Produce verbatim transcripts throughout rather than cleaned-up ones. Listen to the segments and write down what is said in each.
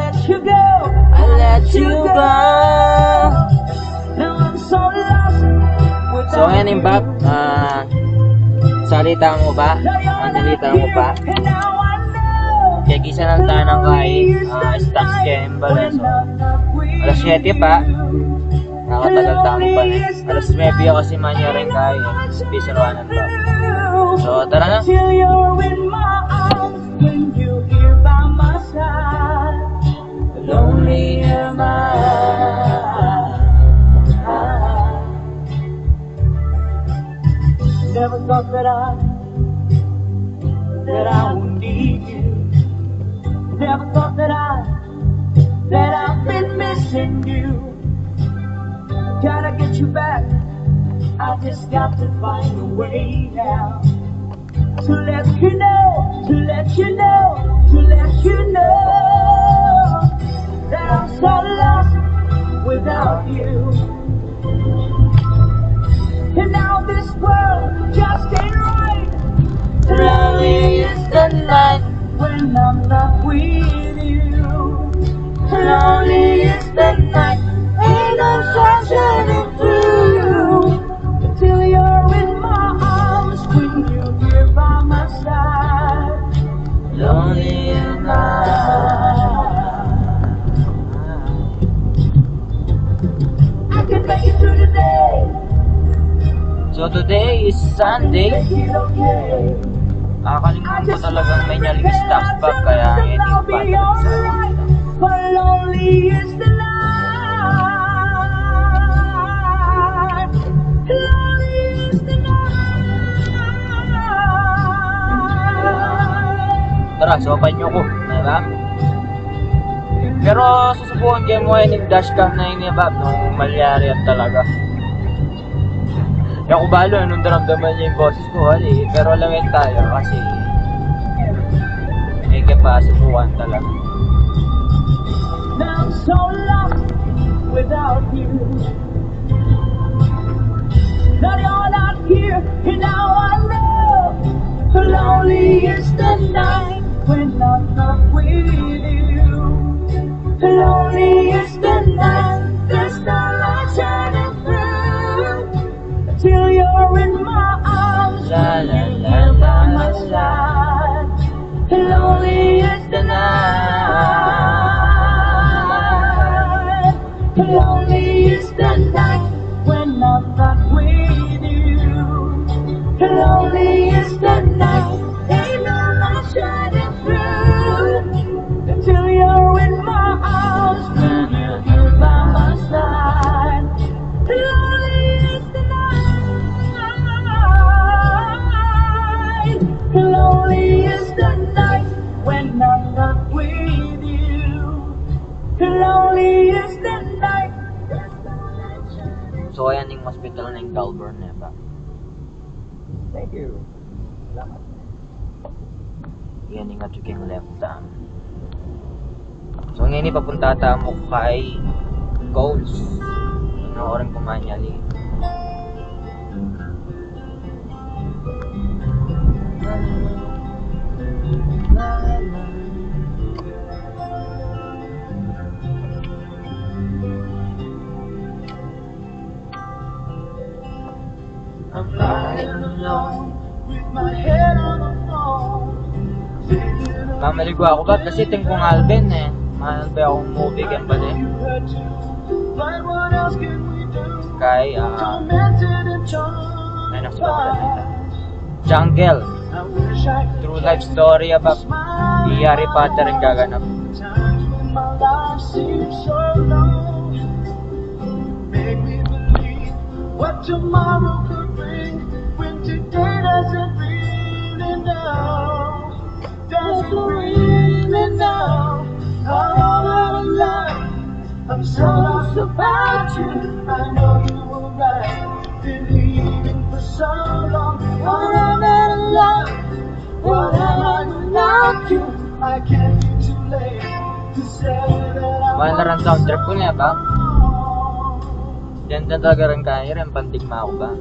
Let you go. I let you go. Now I'm so lost without you. So, ngayan, Bab, ah, salita mu pa, ah, salita mu pa. Kaya gisa na tamu ning kai, ah, stocks kaya ing bala, so, alas siyete pa. Nakatagal tamu pa ni. Alas nuebe kasi manyaring kai, eh. Special one pa. So, tara na. Till you're in my arms, when you're here by my side. Lonely am I. Never thought that I, that I would need you. Never thought that I, that I've been missing you. Gotta get you back. I just got to find a way now. To let you know, to let you know, to let you know that I'm so lost without you. And now this world just ain't right. Lonely is the night when I'm not with you. Lonely is the night, ain't no sunshine through. Till you're in my arms, when you're here by my side. Lonely am I. I can make it through the day. So today is Sunday. Make it okay. Nakakalimutan ko talagang may nyaling stocks, Bab, kaya yan yung paano sa. But lonely is the night. Lonely is the night. Tara, sopan nyo ko, diba? Pero susubukan ko mu ing dashcam na ini, Bab, nung malyari yan talaga. Di ku balu nung daramdaman nyo ing boses ku, ali, pero alam tamu kasi e ke pa subukan talaga. Now I'm so lost without you. Now you're not here, and now I know. Lonely is the night when I'm not with you. Lonely is the night, there's no light shining through. Till you're in my arms, la, la, la, la, la, la. Lonely is the night. Lonely is the night when I'm not with you. Lonely is the night, ain't no light shining through. Until you're in my arms, when you're here by my side. Lonely is the night. Lonely is the night when I'm not with you. Lonely is the night. So, ayan ing hospital ning Goulburn, e ba? Thank you. Salamat. Yan ing atiu king left hand. So, ngeni papunta tamu kay Coles. Ino oring pumanyali. Mamaligwa ku, Bab, kasi atin kung Alvin, e. Mahal pa akong movie kaya pala, e. Kay, ah, ano, Jungle. True life story about i Harry Potter ing gaganap. Times when my life seems so long, make me believe what tomorrow could bring when today doesn't bring enough. Doesn't bring enough. All out of love. I'm so lost about you. I know you were right. Believing for so long. All out of love. What am I without you? I can't be too late to say that I want you so long. Mahal na rin sound trip ku, e ba? Ganda talaga rin kaya rin, pandigma ku ba?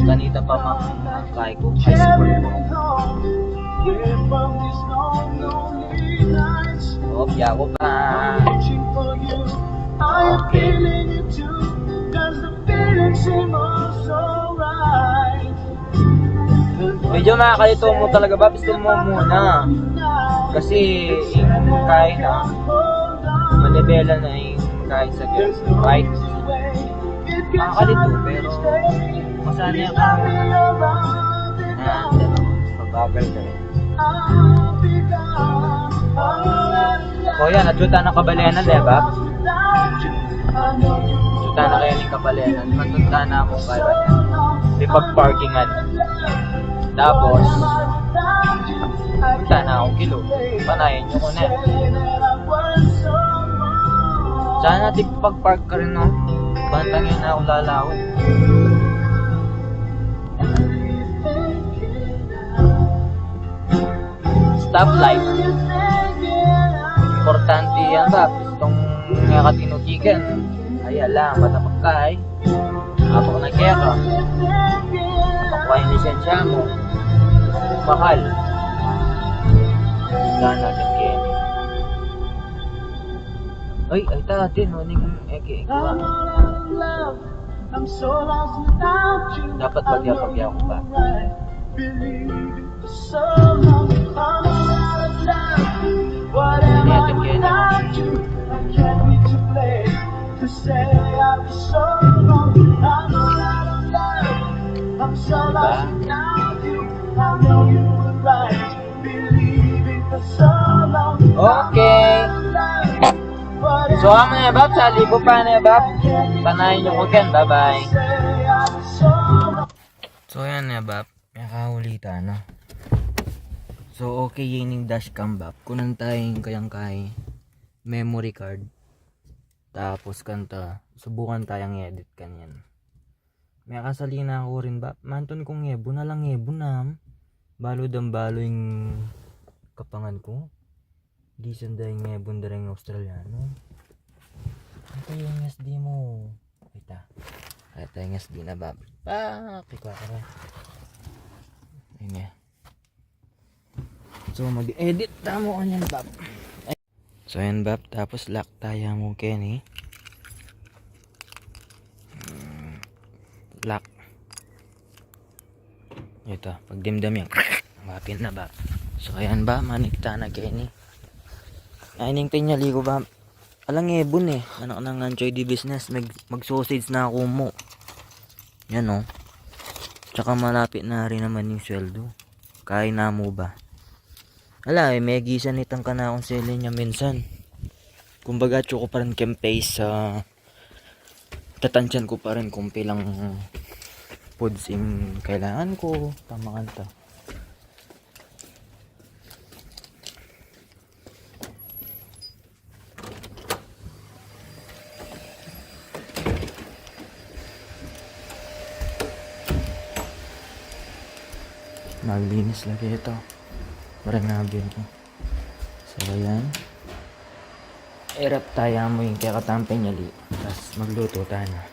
Kanita pa mang kay ku, high school ku. O, Kopya ko pa. Okay. Medyo makakalito mu talaga, Bab. Gusto mu muna. Kasi yung kain na, manibela na yung kain sa girls, right? Makakalito, pero masanay ka. Ah, mabagal ka rin. O yan, at yuta na kabalenan, di ba? Yuta na kayo ni kabalenan. Matunta na akong kaya. May pag-parkingan. Tapos, punta na akong kilo. Panayan nyo ko na. Sana di pag-park ka rin, no? Bantang yun na akong lalawin. Stoplight. Importante yan ba? Gustong nga katinutigan. Ay, ala, mata pagkain. Apak na kaya ka. Apak pa yung lisensya mo. Mahal. Sana ka kaya. Ay, ay, tatin, no, ning eke. Dapat pagya-pagya ko pa. Hindi natin kaya na. Diba? Okay. So, amo na, Bab. Sali ko pa na, Bab. Panayin nyo ko ken. Bye-bye. So, yan na, Bab. May kaulita na. So, okay, yun yung dashcam, Bab. Kunan tayong kayang kay memory card. Tapos, kanta, subukan tayong edit kanyan. May kasali na ako rin, Bab. Mantun kung ngebun, alang ngebun na. Balu dang balu yung kapangan ko. Di sanda yung ngebun dareng Australiano. Ito yung S D mo. Kita. Ito yung S D na, Bab. Pa, kikwa ka na. Ayun nga. So, mag-edit tamu kanyan, Bab. So, ayan, Bab. Tapos, lock tayo mo, Kenny. Hmm, lock. Ito, pagdimdam yan. Mapin na, Bab. So, ayan, Bab. Manikta na, Kenny. Ay, ning pinyali ko, Bab. Alang ngebun eh. Anak ng Anchoy di business. Mag, mag-sausage na ako mo. Yan, oh. Tsaka malapit na rin naman yung sweldo. Kain na mo ba? Ala, eh, may gisan itang kanakong sili niya minsan. Kumbaga, atsu ko pa rin kempay sa tatansyan ko pa rin kung pilang foods ing kailangan ko. Tama kanta. Maglinis lagi ito. Barang nabi ko. So, ayan. Irap tayo mo yung kaya katampay niya li. Tapos magluto tayo na.